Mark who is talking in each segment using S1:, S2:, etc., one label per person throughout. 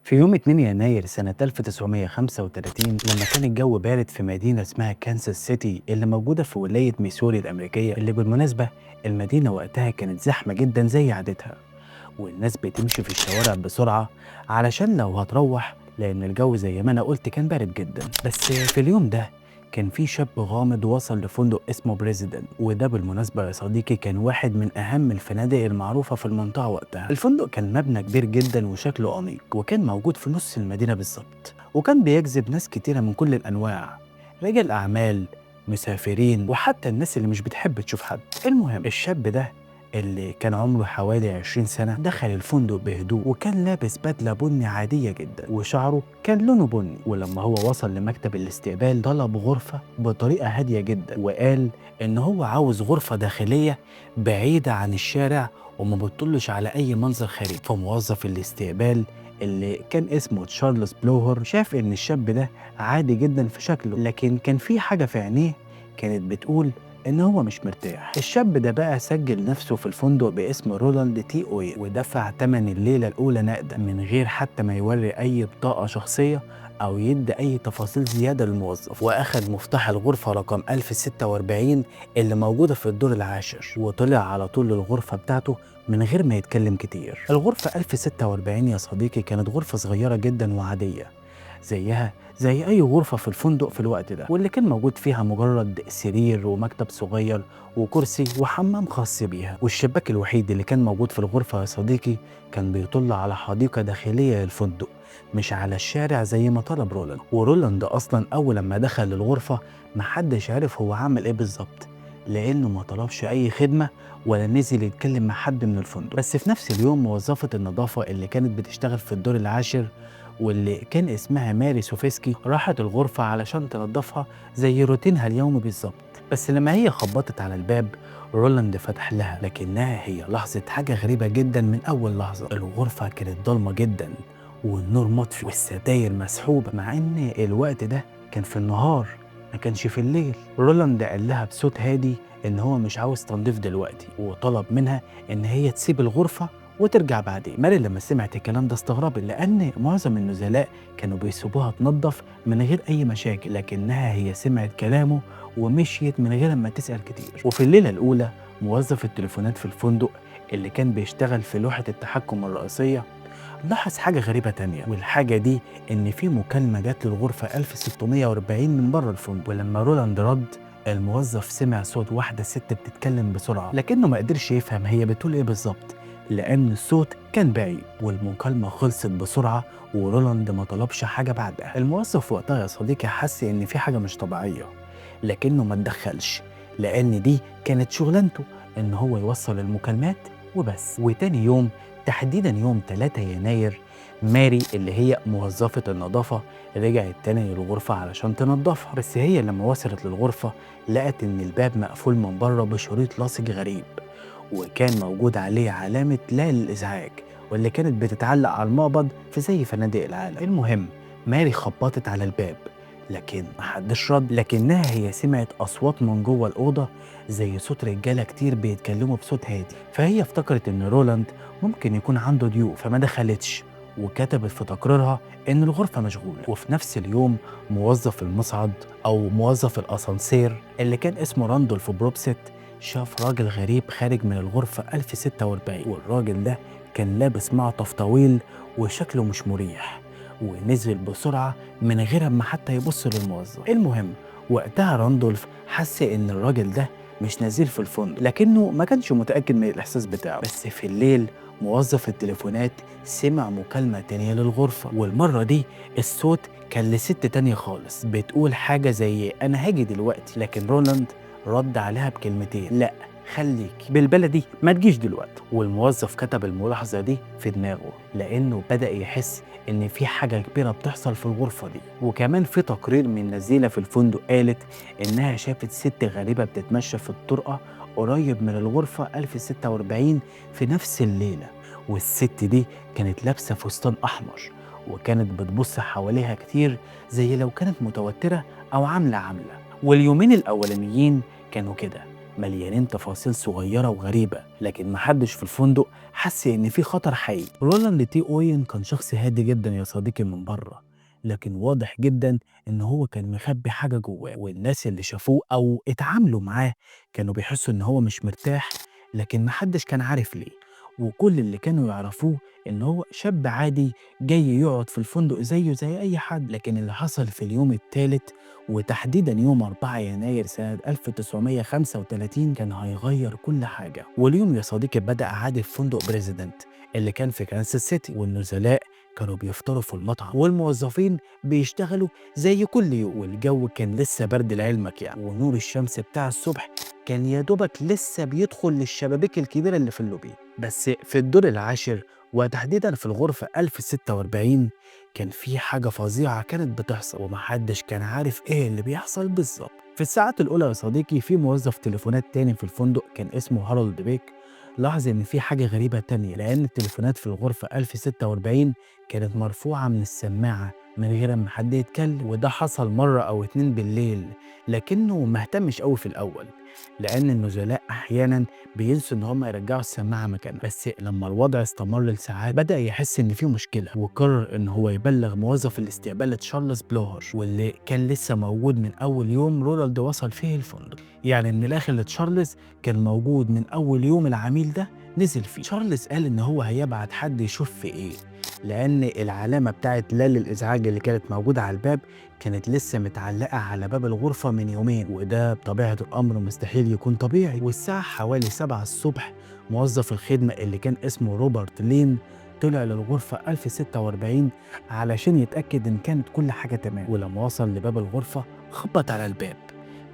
S1: في يوم 2 يناير سنة 1935 لما كان الجو بارد في مدينة اسمها كانساس سيتي اللي موجودة في ولاية ميسوري الأمريكية، اللي بالمناسبة المدينة وقتها كانت زحمة جدا زي عادتها، والناس بتمشي في الشوارع بسرعة علشان لو هتروح، لأن الجو زي ما أنا قلت كان بارد جدا. بس في اليوم ده كان في شاب غامض وصل لفندق اسمه بريزيدنت، وده بالمناسبة يا صديقي كان واحد من أهم الفنادق المعروفة في المنطقة وقتها. الفندق كان مبنى كبير جدا وشكله أنيق، وكان موجود في نص المدينة بالظبط، وكان بيجذب ناس كتيرة من كل الأنواع، رجال أعمال، مسافرين، وحتى الناس اللي مش بتحب تشوف حد. المهم الشاب ده اللي كان عمره حوالي 20 سنة دخل الفندق بهدوء، وكان لابس بدلة بني عادية جدا وشعره كان لونه بني. ولما هو وصل لمكتب الاستقبال طلب غرفة بطريقة هادية جدا، وقال إن هو عاوز غرفة داخلية بعيدة عن الشارع وما بتطلش على أي منظر خارجي. فموظف الاستقبال اللي كان اسمه تشارلز بلوهر شاف إن الشاب ده عادي جدا في شكله، لكن كان في حاجة في عينيه كانت بتقول إن هو مش مرتاح. الشاب ده بقى سجل نفسه في الفندق باسم رولاند تي أويل، ودفع تمن الليلة الأولى نقدا من غير حتى ما يوري أي بطاقة شخصية أو يدي أي تفاصيل زيادة للموظف، وأخد مفتاح الغرفة رقم 1046 اللي موجودة في الدور العاشر، وطلع على طول للغرفة بتاعته من غير ما يتكلم كتير. الغرفة 1046 يا صديقي كانت غرفة صغيرة جدا وعادية، زيها زي أي غرفة في الفندق في الوقت ده، واللي كان موجود فيها مجرد سرير ومكتب صغير وكرسي وحمام خاص بيها. والشباك الوحيد اللي كان موجود في الغرفة يا صديقي كان بيطل على حديقة داخلية للفندق، مش على الشارع زي ما طلب رولاند. ورولاند أصلا أول لما دخل الغرفة محدش عرف هو عمل إيه بالظبط، لأنه ما طلبش أي خدمة ولا نزل يتكلم مع حد من الفندق. بس في نفس اليوم موظفة النظافة اللي كانت بتشتغل في الدور العاشر واللي كان اسمها ماري سوفسكي راحت الغرفة علشان تنظفها زي روتينها اليومي بالظبط. بس لما هي خبطت على الباب رولاند فتح لها، لكنها هي لاحظت حاجة غريبة جدا من أول لحظة. الغرفة كانت ضلمة جدا والنور مطفي والستاير مسحوبة، مع إن الوقت ده كان في النهار ما كانش في الليل. رولاند قال لها بصوت هادي إن هو مش عاوز تنظيف دلوقتي، وطلب منها إن هي تسيب الغرفة وترجع بعدين. ماري لما سمعت الكلام ده استغربت، لأن معظم النزلاء كانوا بيسيبوها تنظف من غير أي مشاكل، لكنها هي سمعت كلامه ومشيت من غير ما تسأل كتير. وفي الليلة الأولى موظف التليفونات في الفندق اللي كان بيشتغل في لوحة التحكم الرئيسية لاحظ حاجة غريبة تانية، والحاجة دي إن في مكالمة جت للغرفة 1640 من بره الفندق. ولما رولاند رد الموظف سمع صوت واحدة ست بتتكلم بسرعة، لكنه ما قدرش يفهم هي بتقول إيه بالظبط لأن الصوت كان بعيد. والمكالمة خلصت بسرعة ورولاند ما طلبش حاجة بعدها. الموظف وقتها يا صديقي حس إن في حاجة مش طبيعية، لكنه ما اتدخلش لأن دي كانت شغلانته إن هو يوصل المكالمات وبس. وتاني يوم تحديدا يوم 3 يناير ماري اللي هي موظفة النظافة رجعت تاني للغرفة علشان تنظفها. بس هي لما وصلت للغرفة لقت إن الباب مقفول من بره بشريط لاصق غريب، وكان موجود عليه علامة لا للإزعاج واللي كانت بتتعلق على المقبض في زي فنادق العالم. المهم ماري خبطت على الباب لكن محدش رد، لكنها هي سمعت أصوات من جوه الأوضة زي صوت رجالة كتير بيتكلموا بصوت هادي، فهي افتكرت إن رولاند ممكن يكون عنده ضيوف فما دخلتش، وكتبت في تقريرها إن الغرفة مشغولة. وفي نفس اليوم موظف المصعد أو موظف الأسانسير اللي كان اسمه راندولف بروبست شاف راجل غريب خارج من الغرفة 1046، والراجل ده كان لابس معطف طويل وشكله مش مريح، ونزل بسرعة من غير ما حتى يبص للموظف. المهم وقتها راندولف حس إن الراجل ده مش نازل في الفندق، لكنه ما كانش متأكد من الإحساس بتاعه. بس في الليل موظف التليفونات سمع مكالمة تانية للغرفة، والمرة دي الصوت كان لست تانية خالص بتقول حاجة زي أنا هاجي دلوقتي، لكن رولاند رد عليها بكلمتين: لا خليك بالبلدي ما تجيش دلوقتي. والموظف كتب الملاحظة دي في دماغه لأنه بدأ يحس إن في حاجة كبيرة بتحصل في الغرفة دي. وكمان في تقرير من نزيلة في الفندق قالت إنها شافت ست غريبة بتتمشى في الطرقة قريب من الغرفة 1046 في نفس الليلة، والست دي كانت لابسة فستان أحمر وكانت بتبص حواليها كتير زي لو كانت متوترة أو عاملة. واليومين الأولانيين كانوا كده، مليانين تفاصيل صغيرة وغريبة، لكن محدش في الفندق حس إن في خطر حقيقي. رولاند تي أوين كان شخص هادي جدا يا صديقي من بره، لكن واضح جدا إن هو كان مخبي حاجة جواه، والناس اللي شافوه أو اتعاملوا معاه كانوا بيحسوا إن هو مش مرتاح، لكن محدش كان عارف ليه. وكل اللي كانوا يعرفوه إن هو شاب عادي جاي يقعد في الفندق زيه زي أي حد. لكن اللي حصل في اليوم الثالث وتحديدا يوم 4 يناير سنة 1935 كان هيغير كل حاجة. واليوم يا صديقي بدأ عادي في فندق بريزيدنت اللي كان في كانساس سيتي، والنزلاء كانوا بيفطروا في المطعم والموظفين بيشتغلوا زي كل يوم، والجو كان لسه برد لعلمك يعني، ونور الشمس بتاع الصبح كان يا دوبك لسه بيدخل للشبابيك الكبيرة اللي في اللوبي. بس في الدور العاشر وتحديدا في الغرفة 1046 كان في حاجة فظيعة كانت بتحصل ومحدش كان عارف ايه اللي بيحصل بالظبط. في الساعات الأولى يا صديقي في موظف تليفونات تاني في الفندق كان اسمه هارولد بيك لاحظ إن في حاجة غريبة تانية، لأن التليفونات في الغرفة 1046 كانت مرفوعة من السماعة من غير ما حد يتكلم، وده حصل مرة أو اتنين بالليل، لكنه ما اهتمش قوي في الأول لأن النزلاء أحيانا بينسوا إن هم يرجعوا السماعة مكانها. بس لما الوضع استمر لساعات بدأ يحس إن في مشكلة، وقرر إن هو يبلغ موظف الاستقبال تشارلز بلوهر، واللي كان لسه موجود من أول يوم رونالد وصل فيه الفندق. يعني من الآخر تشارلز كان موجود من أول يوم العميل ده نزل فيه. تشارلز قال إن هو هيبعت حد يشوف في إيه، لأن العلامة بتاعت لا للإزعاج اللي كانت موجودة على الباب كانت لسه متعلقة على باب الغرفة من يومين، وده بطبيعة الأمر مستحيل يكون طبيعي. والساعة حوالي 7 الصبح موظف الخدمة اللي كان اسمه روبرت لين طلع للغرفة 1046 علشان يتأكد إن كانت كل حاجة تمام. ولما وصل لباب الغرفة خبط على الباب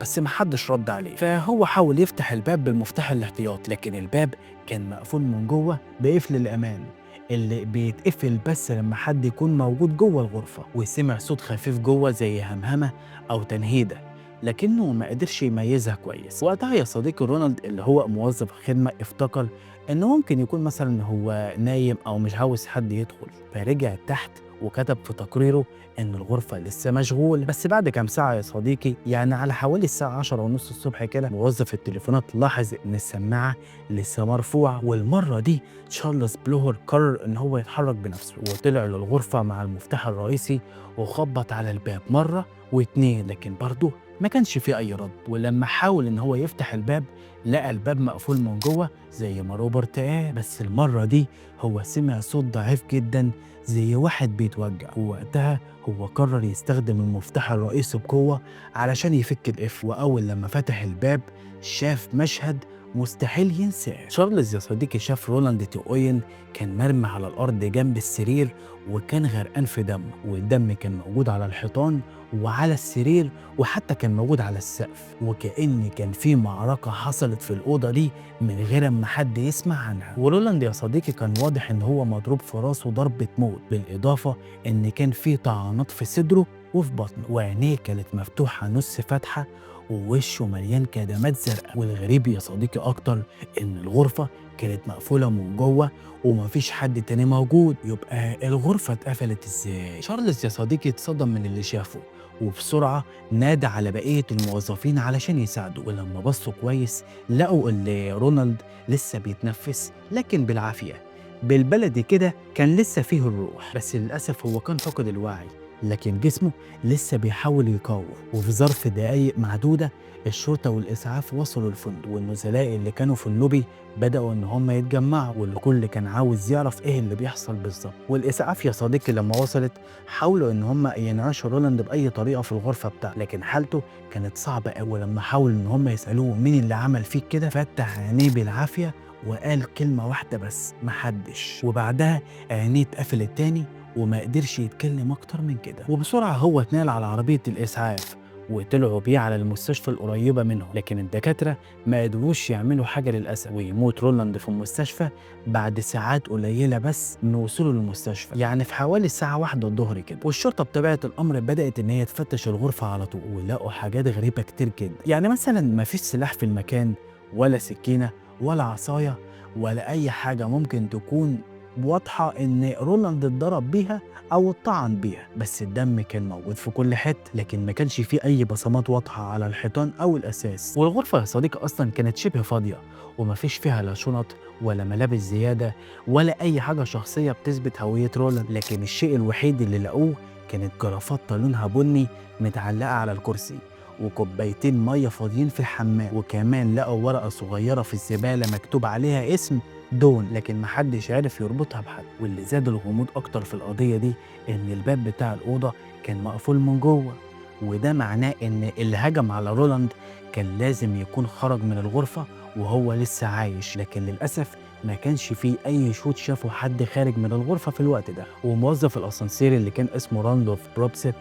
S1: بس محدش رد عليه، فهو حاول يفتح الباب بالمفتاح الاحتياطي، لكن الباب كان مقفول من جوه بقفل الأمان اللي بيتقفل بس لما حد يكون موجود جوه الغرفة. وسمع صوت خفيف جوه زي همهمة أو تنهيدة، لكنه ما قدرش يميزها كويس. وقتها يا صديقي رونالد اللي هو موظف الخدمة افتكر إنه ممكن يكون مثلا هو نايم أو مش عاوز حد يدخل، فرجع تحت وكتب في تقريره إن الغرفة لسه مشغول. بس بعد كام ساعة يا صديقي، يعني على حوالي الساعة 10:30 الصبح كده، موظف التليفونات لاحظ إن السماعة لسه مرفوعة، والمرة دي تشارلز بلوهر قرر إن هو يتحرك بنفسه، وطلع للغرفة مع المفتاح الرئيسي وخبط على الباب مرة واتنين، لكن برضه ما كانش فيه أي رد. ولما حاول إن هو يفتح الباب لقى الباب مقفول من جوه زي ما روبرت قال، بس المرة دي هو سمع صوت ضعيف جدا زي واحد بيتوجع، ووقتها هو قرر يستخدم المفتاح الرئيسي بقوة علشان يفك القفل. وأول لما فتح الباب شاف مشهد مستحيل ينساه. تشارلز يا صديقي شاف رولاند تي أوين كان مرمي على الأرض جنب السرير وكان غرقان في دمه، والدم كان موجود على الحيطان وعلى السرير وحتى كان موجود على السقف، وكأن كان في معركة حصلت في الأوضة دي من غير ما حد يسمع عنها. ورولاند يا صديقي كان واضح إن هو مضروب في راسه ضربة موت، بالإضافة إن كان في طعنات في صدره وفي بطنه، وعينيه كانت مفتوحة نص فتحة ووشه مليان كدمات زرقاء. والغريب يا صديقي أكتر إن الغرفة كانت مقفولة من جوه ومفيش حد تاني موجود، يبقى الغرفة اتقفلت ازاي؟ تشارلز يا صديقي اتصدم من اللي شافه، وبسرعة نادى على بقية الموظفين علشان يساعدوا. ولما بصوا كويس لقوا ان رونالد لسه بيتنفس لكن بالعافية، بالبلدي كده كان لسه فيه الروح، بس للأسف هو كان فقد الوعي لكن جسمه لسه بيحاول يقاوم. وفي ظرف دقايق معدودة الشرطة والإسعاف وصلوا الفندق، والنزلاء اللي كانوا في اللوبي بدأوا إن هم يتجمعوا، والكل كان عاوز يعرف إيه اللي بيحصل بالظبط. والإسعاف يا صديقي لما وصلت حاولوا إن هم ينعشوا رولاند بأي طريقة في الغرفة بتاعته، لكن حالته كانت صعبة أوي. ولما حاولوا إن هم يسألوه مين اللي عمل فيك كده، فتح عينيه بالعافية وقال كلمة واحدة بس: محدش. وبعدها عينيه اتقفلت تاني وما قدرش يتكلم أكتر من كده. وبسرعة هو اتنقل على عربية الإسعاف وطلعوا بيه على المستشفى القريبة منه، لكن الدكاترة ما قدروش يعملوا حاجة للأسف، ويموت رولاند في المستشفى بعد ساعات قليلة بس من وصوله للمستشفى، يعني في حوالي الساعة 1 الظهر كده. والشرطة بطبيعة الأمر بدأت إن هي تفتش الغرفة على طول، ولقوا حاجات غريبة كتير جدا، يعني مثلا ما فيش سلاح في المكان، ولا سكينة، ولا عصاية، ولا أي حاجة ممكن تكون واضحة إن رولاند اتضرب بيها أو اتطعن بيها، بس الدم كان موجود في كل حتة، لكن ما كانش فيه أي بصمات واضحة على الحيطان أو الأساس. والغرفة يا صديقي أصلا كانت شبه فاضية، ومفيش فيها لا شنط ولا ملابس زيادة ولا أي حاجة شخصية بتثبت هوية رولاند. لكن الشيء الوحيد اللي لقوه كانت جرافطة لونها بني متعلقة على الكرسي، وكوبايتين مية فاضيين في الحمام، وكمان لقوا ورقة صغيرة في الزبالة مكتوب عليها اسم دون، لكن محدش عرف يربطها بحد. واللي زاد الغموض أكتر في القضية دي إن الباب بتاع الأوضة كان مقفول من جوه، وده معناه إن اللي هجم على رولاند كان لازم يكون خرج من الغرفة وهو لسه عايش، لكن للأسف ما كانش فيه أي شهود شافوا حد خارج من الغرفة في الوقت ده. وموظف الأسانسير اللي كان اسمه راندولف بروبست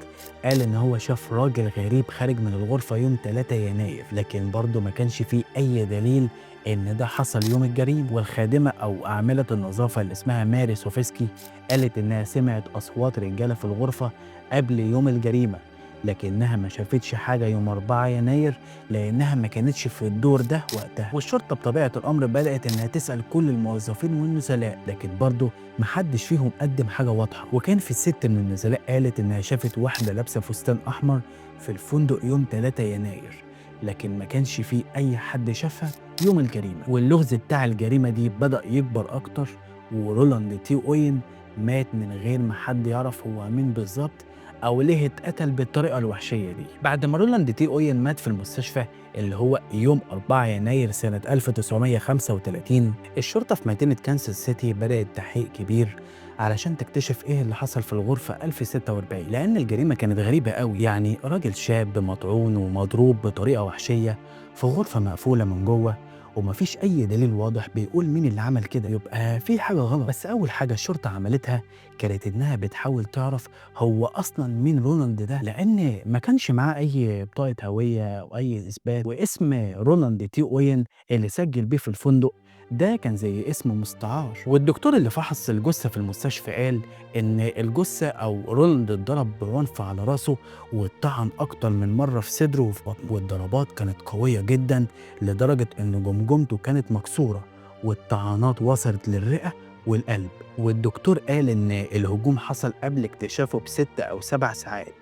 S1: قال إن هو شاف راجل غريب خارج من الغرفة يوم 3 يناير، لكن برضه ما كانش فيه أي دليل إن ده حصل يوم الجريمة. والخادمة أو عاملة النظافة اللي اسمها ماري سوفسكي قالت إنها سمعت أصوات رجالة في الغرفة قبل يوم الجريمة، لكنها ما شافتش حاجة يوم 4 يناير لأنها ما كانتش في الدور ده وقتها. والشرطة بطبيعة الأمر بدأت إنها تسأل كل الموظفين والنزلاء، لكن برضه محدش فيهم قدم حاجة واضحة. وكان في ست من النزلاء قالت إنها شافت واحدة لابسة فستان أحمر في الفندق يوم 3 يناير، لكن ما كانش فيه أي حد شافها يوم الجريمة. واللغز بتاع الجريمة دي بدأ يكبر أكتر، ورولاند تي أوين مات من غير ما حد يعرف هو مين بالظبط أو ليه اتقتل بالطريقة الوحشية دي. بعد ما رولاند تي أوين مات في المستشفى اللي هو يوم 4 يناير سنة 1935، الشرطة في مدينة كانساس سيتي بدأت تحقيق كبير علشان تكتشف ايه اللي حصل في الغرفة 1046، لأن الجريمة كانت غريبة قوي. يعني راجل شاب مطعون ومضروب بطريقة وحشية في غرفة مقفولة من جوه، ومفيش أي دليل واضح بيقول مين اللي عمل كده، يبقى في حاجة غلط. بس أول حاجة الشرطة عملتها كانت إنها بتحاول تعرف هو أصلا مين رولاند ده، لأن ما كانش معاه أي بطاقة هوية أو أي إثبات. واسم رولاند تي أوين اللي سجل بيه في الفندق ده كان زي اسم مستعار. والدكتور اللي فحص الجثة في المستشفى قال إن الجثة أو رولاند اتضرب بعنف على راسه واتطعن أكتر من مرة في صدره وفي بطنه، والضربات كانت قوية جدا لدرجة إن جمجمته كانت مكسورة والطعنات وصلت للرئة والقلب. والدكتور قال إن الهجوم حصل قبل اكتشافه ب6 أو 7 ساعات،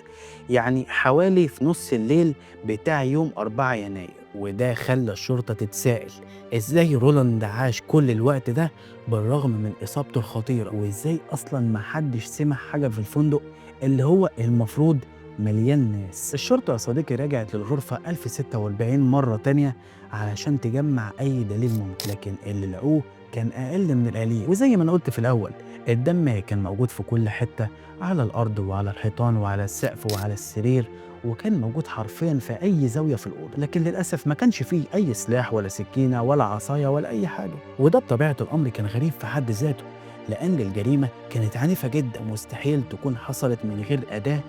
S1: يعني حوالي في نص الليل بتاع يوم 4 يناير. وده خلى الشرطة تتساءل ازاي رولاند عاش كل الوقت ده بالرغم من إصابته الخطيرة، وازاي أصلا محدش سمع حاجة في الفندق اللي هو المفروض مليان ناس. الشرطة يا صديقي رجعت للغرفة 1046 مرة تانية علشان تجمع أي دليل ممكن، لكن اللي لقوه كان أقل من القليل. وزي ما أنا قلت في الأول، الدم كان موجود في كل حتة، على الأرض وعلى الحيطان وعلى السقف وعلى السرير، وكان موجود حرفيا في أي زاوية في الأوضة، لكن للأسف ما كانش فيه أي سلاح ولا سكينة ولا عصاية ولا أي حاجة. وده بطبيعة الأمر كان غريب في حد ذاته، لأن الجريمة كانت عنيفة جدا ومستحيل تكون حصلت من غير أداة،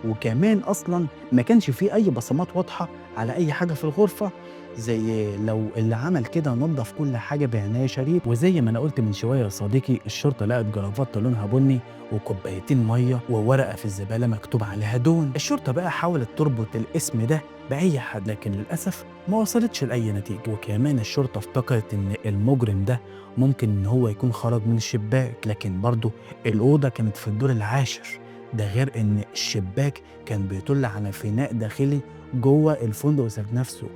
S1: وكمان أصلا ما كانش فيه أي بصمات واضحة على أي حاجة في الغرفة، زي لو اللي عمل كده نظف كل حاجة بعناية شديدة. وزي ما أنا قلت من شوية يا صديقي، الشرطة لقت جرافطة لونها بني وكوبايتين مية وورقة في الزبالة مكتوب عليها دون. الشرطة بقى حاولت تربط الاسم ده بأي حد، لكن للأسف ما وصلتش لأي نتيجة. وكمان الشرطة افتكرت إن المجرم ده ممكن إن هو يكون خرج من الشباك، لكن برضه الأوضة كانت في الدور العاشر، ده غير إن الشباك كان بيطل على فناء داخلي جوه الفندق ذات نفسه،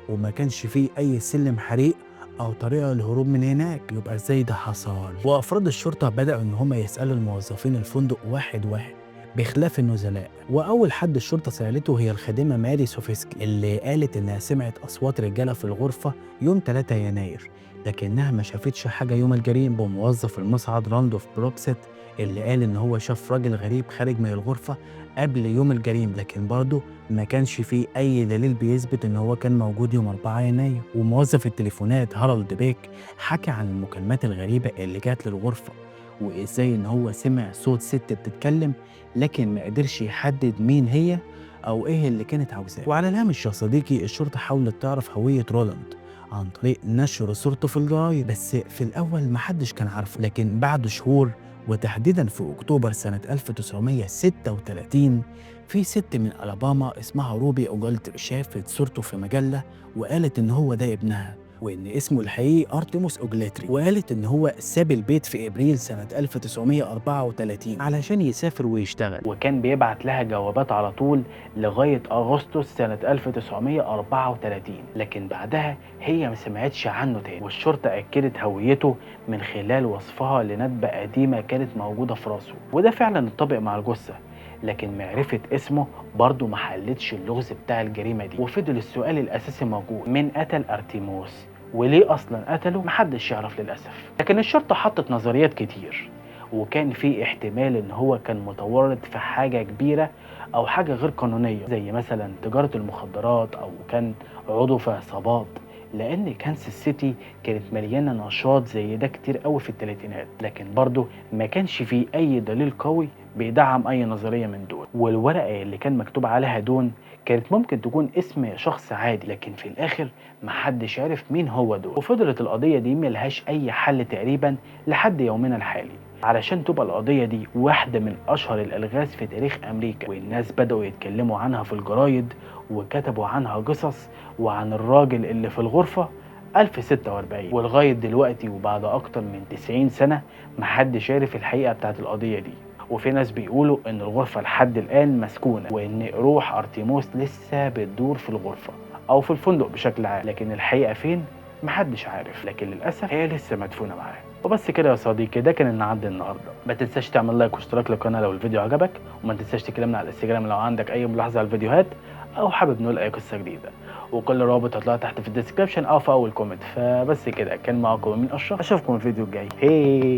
S1: وما كانش فيه أي سلم حريق أو طريقة للهروب من هناك. يبقى إزاي ده حصل؟ وأفراد الشرطة بدأوا إن هم يسألوا الموظفين الفندق واحد واحد بخلاف النزلاء. وأول حد الشرطة سألته هي الخادمة ماري سوفسكي، اللي قالت إنها سمعت أصوات رجالة في الغرفة يوم 3 يناير، لكنها ما شافتش حاجة يوم الجريمة. وموظف المصعد راندولف بروبست اللي قال إن هو شاف راجل غريب خارج من الغرفة قبل يوم الجريمة، لكن برضه ما كانش فيه أي دليل بيثبت إن هو كان موجود يوم 4 يناير. وموظف التليفونات هارولد بيك حكى عن المكالمات الغريبة اللي جات للغرفة، وإزاي إن هو سمع صوت ست بتتكلم لكن ما قدرش يحدد مين هي أو إيه اللي كانت عاوزاه. وعلى الهامش يا صديقي، الشرطة حاولت تعرف هوية رولاند عن طريق نشر صورته في الجرايد، بس في الأول محدش كان عارفه. لكن بعد شهور وتحديدا في أكتوبر سنة 1936، في ست من ألاباما اسمها روبي أوجلتر شافت صورته في مجلة وقالت إن هو ده ابنها، وإن اسمه الحقيقي أرتيموس أوجلتري. وقالت إن هو ساب البيت في إبريل سنة 1934 علشان يسافر ويشتغل، وكان بيبعت لها جوابات على طول لغاية أغسطس سنة 1934، لكن بعدها هي ما سمعتش عنه تاني. والشرطة أكدت هويته من خلال وصفها لندبة قديمة كانت موجودة في راسه، وده فعلا اتطابق مع الجثة، لكن معرفة اسمه برضه ما حلتش اللغز بتاع الجريمة دي. وفضل السؤال الأساسي موجود، مين قتل أرتيموس وليه أصلا قتله؟ محدش يعرف للأسف. لكن الشرطة حطت نظريات كتير، وكان في احتمال ان هو كان متورط في حاجة كبيرة او حاجة غير قانونية، زي مثلا تجارة المخدرات، او كان عضو في عصابات، لان كانساس سيتي كانت مليانة نشاط زي ده كتير قوي في الثلاثينات. لكن برضه ما كانش فيه اي دليل قوي بيدعم اي نظرية من دول، والورقة اللي كان مكتوب عليها دون كانت ممكن تكون اسم شخص عادي، لكن في الاخر محدش عرف مين هو دون. وفضلت القضية دي ملهاش اي حل تقريبا لحد يومنا الحالي، علشان تبقى القضية دي واحدة من أشهر الألغاز في تاريخ أمريكا، والناس بدأوا يتكلموا عنها في الجرايد وكتبوا عنها قصص وعن الراجل اللي في الغرفة 1046. ولغاية دلوقتي وبعد أكتر من 90 سنة محدش عارف الحقيقة بتاعت القضية دي. وفي ناس بيقولوا إن الغرفة لحد الآن مسكونة، وإن روح أرتيموس لسه بتدور في الغرفة أو في الفندق بشكل عام، لكن الحقيقة فين محدش عارف، لكن للأسف هي لسه مدفونة معاه. وبس كده يا صديقي، ده كان اللي عندي النهارده. ما تنساش تعمل like واشتراك للقناة لو الفيديو عجبك، وما تنساش تكلمنا على الانستجرام لو عندك اي ملاحظة على الفيديوهات او حابب نقول اي قصة جديدة، وكل رابط هتلاقيه تحت في ال description او في اول comment. فبس كده، كان معاكم امين اشرف، اشوفكم الفيديو الجاي. هي.